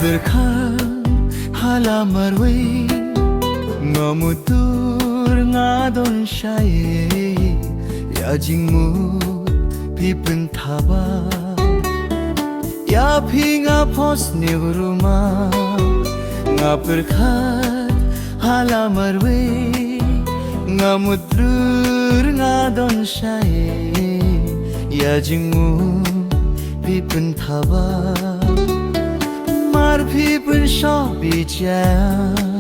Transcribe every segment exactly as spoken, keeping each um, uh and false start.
Pyrkhat ha la marwei, nga mutdur nga don shaei, ïa jingmut phi pynthaba. Ïa phi nga phohsniew ruh ma, nga pyrkhat ha la marwei, nga mutdur nga don shaei, ïa jingmut phi pynthaba. Mar phi pynshoh bieit ïa nga.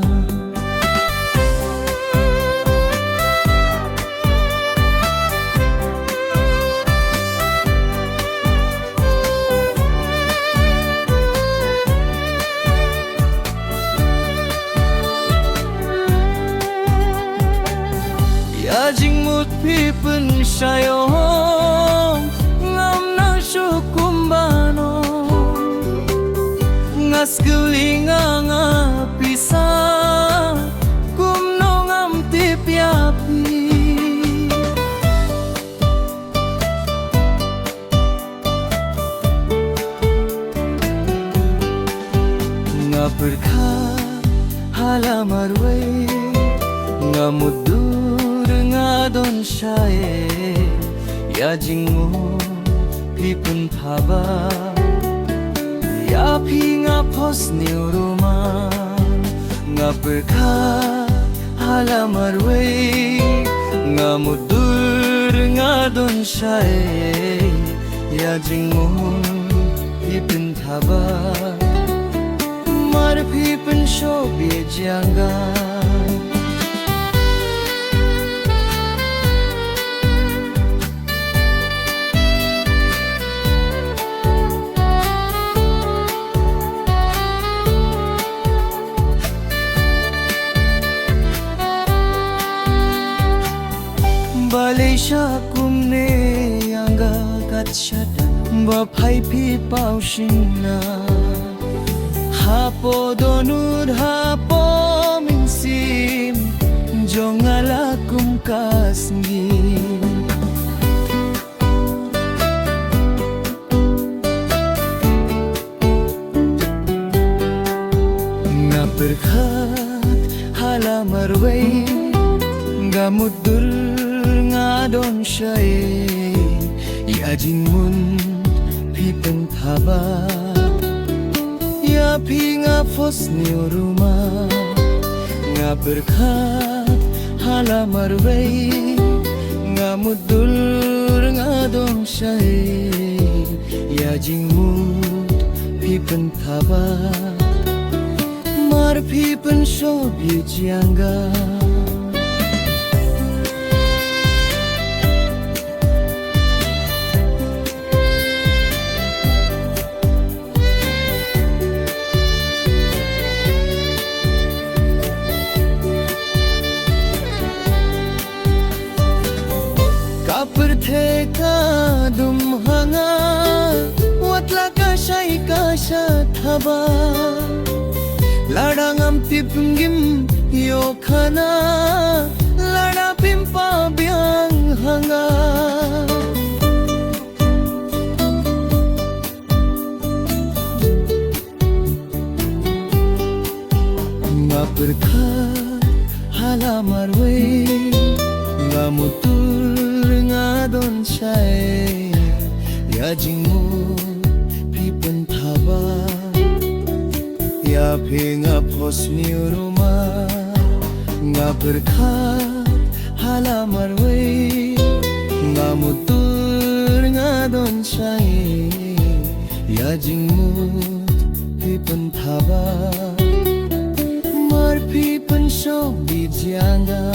Ïa jingmut phi pynshai ong, ngam nang shu kumba no. Nga skuli nga nga pisa, kumno ngam tip ïa phi. Nga pyrkhat ha la marwei, nga mutdur nga don shaei, ïa jingmut phi pynthaba. Ïa phi nga phohsniew ruh ma, nga pyrkhat ha la marwei, nga mutdur nga don shaei, ïa jingmut phi pynthaba. Mar phi pynshoh bieit ïa nga. Balei sha kumne ïa nga kat shata, ba phai phi paw shynna. Hapoh dohnud hapoh mynsiem jong nga la kum ka sngi. Nga pyrkhat ha la marwei, nga mutdur nga don shaei, ïa jingmut phi pynthaba. Ïa phi nga phohsniew ruh ma, nga pyrkhat ha la marwei, nga mutdur nga don shaei, ïa jingmut phi pynthaba. Mar phi pynshoh bieit ïa nga. Ka pyrthei ka dum ha nga, wat la ka shai ka sha thaba. Lada ngam tip ngim ïoh khana, lada phim paw biang ha nga. Nga pyrkhat ha la marwei, nga mutdur nga don shaei, ïa jingmut phi pynthaba. Ïa phi nga phohsniew ruh ma, nga pyrkhat ha la marwei, nga mutdur nga don shaei, ïa jingmut phi pynthaba. Mar phi pynshoh bieit ïa nga.